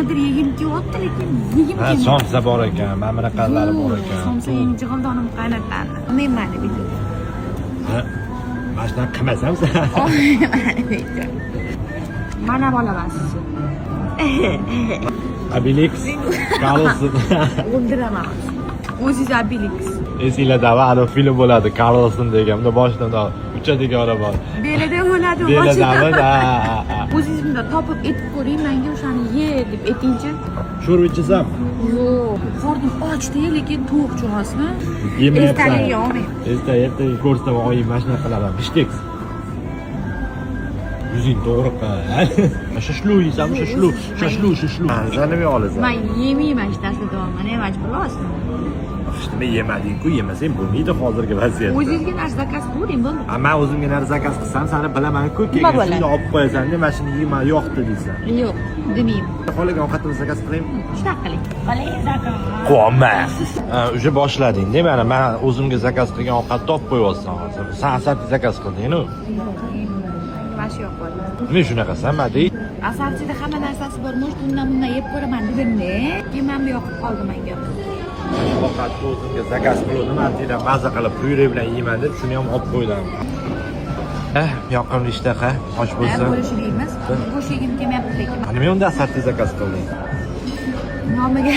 Nimadir yegim kelyapti, lekin yegim Ha, kelmayapti. Somsa bor ekan, mana bunaqalari bor ekan. Somsa yeng jig'ildonim qaynatadi. Olmayman videoda. Ha, mana shunaqa qilmasam san. Mana bola sizni. Abilix Karlson. O'ldiraman. O'zingiz Abilix. Esinglardami, anavi film bo'ladi, Karlson degan, bunda boshida bundoq uchadigani bor. Belida o'ladi. Beladami? Ha. O'zingiz bunda topib etib ko'ring, menga o'shani ye deb aytingchi. Sho'rva ichasan? Yo'q, qornim ochdi, lekin to'q, tushunasizmi? Yemayapsan. Ertaga yeyolmayman. Erta ertaga ko'rsataman, oyim mana shunaqa qilaman. Bishteks. Yuzing to'g'ri qil. Shashlu yeysanmi? Shashlu, shashlu, shashlu. San nima olasan? Man yemayman hech narsa deyapman, ne majburlayapsiz? Hech nima yemading-ku, yemasang bo'lmaydi hozirgi vaziyatda. O'zingizga narsa zakaz qilavering, bo'ldi. A, man o'zimga narsa zakaz qilsam, sani bilaman-ku, Nima keyin bo'ladi? shuni olib qo'yasan, mana shuni yema, yo'qdi deysan. Yo'q, demayman. Xohlagan ovqatimizni zakaz qilaymi? Shunaqa qiling. Qiling zakaz. Quvonma. Уже boshlading-da, mana man o'zimga zakaz qilgan ovqatni olib qo'yyapsan hozir. San asabli zakaz qilding-ku. Mana shu yoqadi. Nima shunaqasan, Madi? Asalchida hamma narsasi bor, может, undan bundan yeb ko'raman dedim-da. Keyin mana bu yoqib qoldi menga. Ovqatni o'zimga zakaz qiluvdim, antidan maza qilib pyure bilan yeyman deb shuni ham olib qo'ydim. Yoqimli ishtaha, och bo'lsa. Bo'lishini yeymiz. Go'sht yegim kelmayapti lekin. Nima unda asabli zakaz qilding? Nomiga.